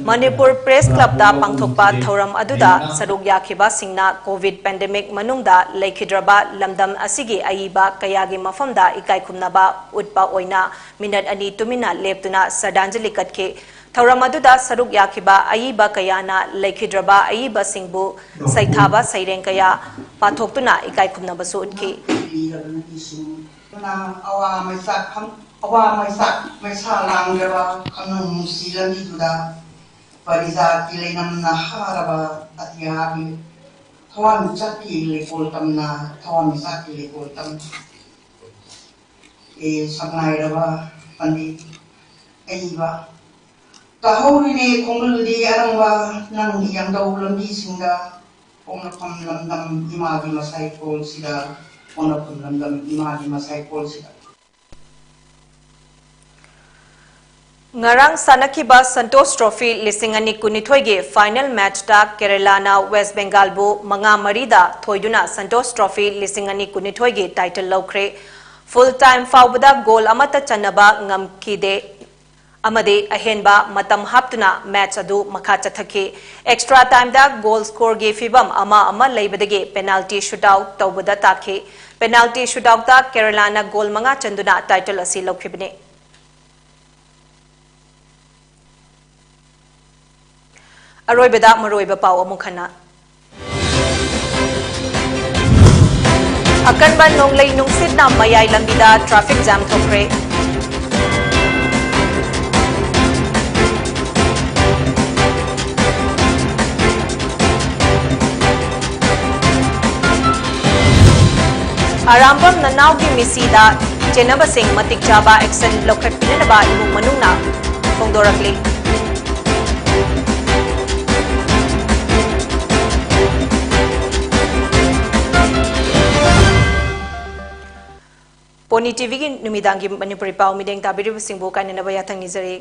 ꯃꯅꯤꯄꯨꯔ ꯄ꯭ꯔꯦꯁ ꯀ꯭ꯂꯕꯇ ꯄꯥꯡꯊꯣꯛꯄ ꯊꯧꯔꯝ ꯑꯗꯨꯗ ꯁꯔꯨꯛ ꯌꯥꯈꯤꯕꯁꯤꯡꯅ ꯀꯣꯚꯤꯗ ꯄꯦꯟꯗꯦꯃꯤꯛ ꯃꯅꯨꯡꯗ ꯂꯩꯈꯤꯗ꯭ꯔꯕ ꯂꯝꯗꯝ ꯑꯁꯤꯒꯤ ꯑꯏꯕ ꯀꯌꯥꯒꯤ ꯃꯐꯝꯗ ꯏꯀꯥꯏꯈꯨꯝꯅꯕ ꯎꯠꯄ ꯑꯣꯏꯅ ꯃꯤꯅꯠ ꯑꯅꯤ ꯇꯨꯃꯤꯟꯅ ꯂꯦꯞꯇꯨꯅ ꯁ꯭ꯔꯗꯥꯟꯖꯂꯤ ꯀꯠꯈꯤ꯫ ꯊꯧꯔꯝ ꯑꯗꯨꯗ ꯁꯔꯨꯛ ꯌꯥꯈꯤꯕ ꯑꯏꯕ ꯀꯌꯥꯅ ꯂꯩꯈꯤꯗ꯭ꯔꯕ ꯑꯏꯕꯁꯤꯡꯕꯨ ꯁꯩꯊꯥꯕ ꯁꯩꯔꯦꯡ ꯀꯌꯥ ꯄꯥꯊꯣꯛꯇꯨꯅ ꯏꯀꯥꯏꯈꯨꯝꯅꯕꯁꯨ ꯎꯠꯈꯤ꯫ ꯑꯋꯥ ꯃꯩꯁꯥ ꯈꯝ-, ꯑꯋꯥ ꯃꯩꯁꯥ, ꯃꯩꯁꯥ ꯂꯥꯡꯗ꯭ꯔꯕ ꯈꯪꯅꯨꯡ ꯅꯨꯡꯁꯤ ꯂꯝꯕꯤꯗꯨꯗ ꯄꯔꯤꯖꯥꯠꯀꯤ ꯂꯩꯅꯝꯅ ꯍꯥꯔꯕ ꯑꯇꯤꯌꯥꯒꯤ ꯊꯋꯥꯟꯃꯤꯆꯥꯛꯀꯤ ꯂꯩꯀꯣꯜ ꯇꯝꯅ, ꯊꯋꯥꯟꯃꯤꯆꯥꯛꯀꯤ ꯂꯩꯀꯣꯜ ꯇꯝꯅ꯫ ꯑꯦ ꯁꯛꯅꯥꯏꯔꯕ ꯄꯟꯗꯤꯠ ꯑꯏꯕ, ꯇꯥꯍꯧꯔꯤꯅꯦ ꯈꯣꯡꯒꯨꯜꯗꯤ ꯑꯔꯪꯕ ꯅꯪꯒꯤ ꯌꯥꯡꯗꯧ ꯂꯝꯕꯤꯁꯤꯡꯗ, ꯄꯣꯛꯅꯐꯝ ꯂꯝꯗꯝ ꯏꯃꯥꯒꯤ ꯃꯁꯥꯏꯀꯣꯜꯁꯤꯗ, ꯄꯣꯛꯅꯐꯝ ꯂꯝꯗꯝ ꯏꯃꯥꯒꯤ ꯃꯁꯥꯏꯀꯣꯜꯁꯤꯗ꯫ ꯉꯔꯥꯡ ꯁꯥꯟꯅꯈꯤꯕ ꯁꯟꯇꯣꯁ ꯇ꯭ꯔꯣꯐꯤ ꯂꯤꯁꯤꯡ ꯑꯅꯤ ꯀꯨꯟꯅꯤꯊꯣꯏꯒꯤ ꯐꯥꯏꯅꯦꯜ ꯃꯦꯆꯇ ꯀꯦꯔꯂꯥꯅ ꯋꯦꯁ ꯕꯦꯡꯒꯥꯜꯕꯨ ꯃꯉꯥ ꯃꯔꯤꯗ ꯊꯣꯏꯗꯨꯅ ꯁꯟꯇꯣꯁ ꯇ꯭ꯔꯣꯐꯤ ꯂꯤꯁꯤꯡ ꯑꯅꯤ ꯀꯨꯟꯅꯤꯊꯣꯏꯒꯤ ꯇꯥꯏꯇꯜ ꯂꯧꯈ꯭ꯔꯦ꯫ ꯐꯨꯜ ꯇꯥꯏꯝ ꯐꯥꯎꯕꯗ ꯒꯣꯜ ꯑꯃꯠꯇ ꯆꯟꯅꯕ ꯉꯝꯈꯤꯗꯦ ꯑꯃꯗꯤ ꯑꯍꯦꯟꯕ ꯃꯇꯝ ꯍꯥꯞꯇꯨꯅ ꯃꯦꯆ ꯑꯗꯨ ꯃꯈꯥ ꯆꯠꯊꯈꯤ꯫ ꯑꯦꯛꯁꯇ꯭ꯔꯥ ꯇꯥꯏꯝꯗ ꯒꯣꯜ ꯁ꯭ꯀꯣꯔꯒꯤ ꯐꯤꯚꯝ ꯑꯃ ꯑꯃ ꯂꯩꯕꯗꯒꯤ ꯄꯦꯅꯥꯜꯇꯤ ꯁꯨꯠ ꯑꯥꯎꯠ ꯇꯧꯕꯗ ꯇꯥꯈꯤ꯫ ꯄꯦꯅꯥꯜꯇꯤ ꯁꯨꯠ ꯑꯥꯎꯠꯇ ꯀꯦꯔꯂꯥꯅ ꯒꯣꯜ ꯃꯉꯥ ꯆꯟꯗꯨꯅ ꯇꯥꯏꯇꯜ ꯑꯁꯤ ꯂꯧꯈꯤꯕꯅꯤ꯫ ꯑꯔꯣꯏꯕꯗ ꯃꯔꯨꯑꯣꯏꯕ ꯄꯥꯎ ꯑꯃꯨꯛ ꯍꯟꯅ꯫ ꯑꯀꯟꯕ ꯅꯣꯡꯂꯩ ꯅꯨꯡꯁꯤꯠꯅ ꯃꯌꯥꯏ ꯂꯝꯕꯤꯗ ꯇ꯭ꯔꯥꯐꯤꯛ ꯖꯥꯝ ꯊꯣꯛꯈ꯭ꯔꯦ꯫ ꯑꯔꯥꯝꯕꯝ ꯅꯅꯥꯎꯒꯤ ꯃꯤꯁꯤꯗ ꯆꯦꯟꯅꯕꯁꯤꯡ ꯃꯇꯤꯛ ꯆꯥꯕ ꯑꯦꯛꯁꯟ ꯂꯧꯈꯠꯄꯤꯅꯅꯕ ꯏꯃꯨꯡ ꯃꯅꯨꯡꯅ ꯐꯣꯡꯗꯣꯔꯛꯂꯤ꯫ ꯄꯣꯅꯤ ꯇꯤꯚꯤꯒꯤ ꯅꯨꯃꯤꯗꯥꯡꯒꯤ ꯃꯅꯤꯄꯨꯔꯤ ꯄꯥꯎ ꯃꯤꯠꯌꯦꯡ ꯇꯥꯕꯤꯔꯤꯕꯁꯤꯡꯕꯨ ꯀꯥꯏꯅꯅꯕ ꯌꯥꯊꯪ ꯅꯤꯖꯔꯤ꯫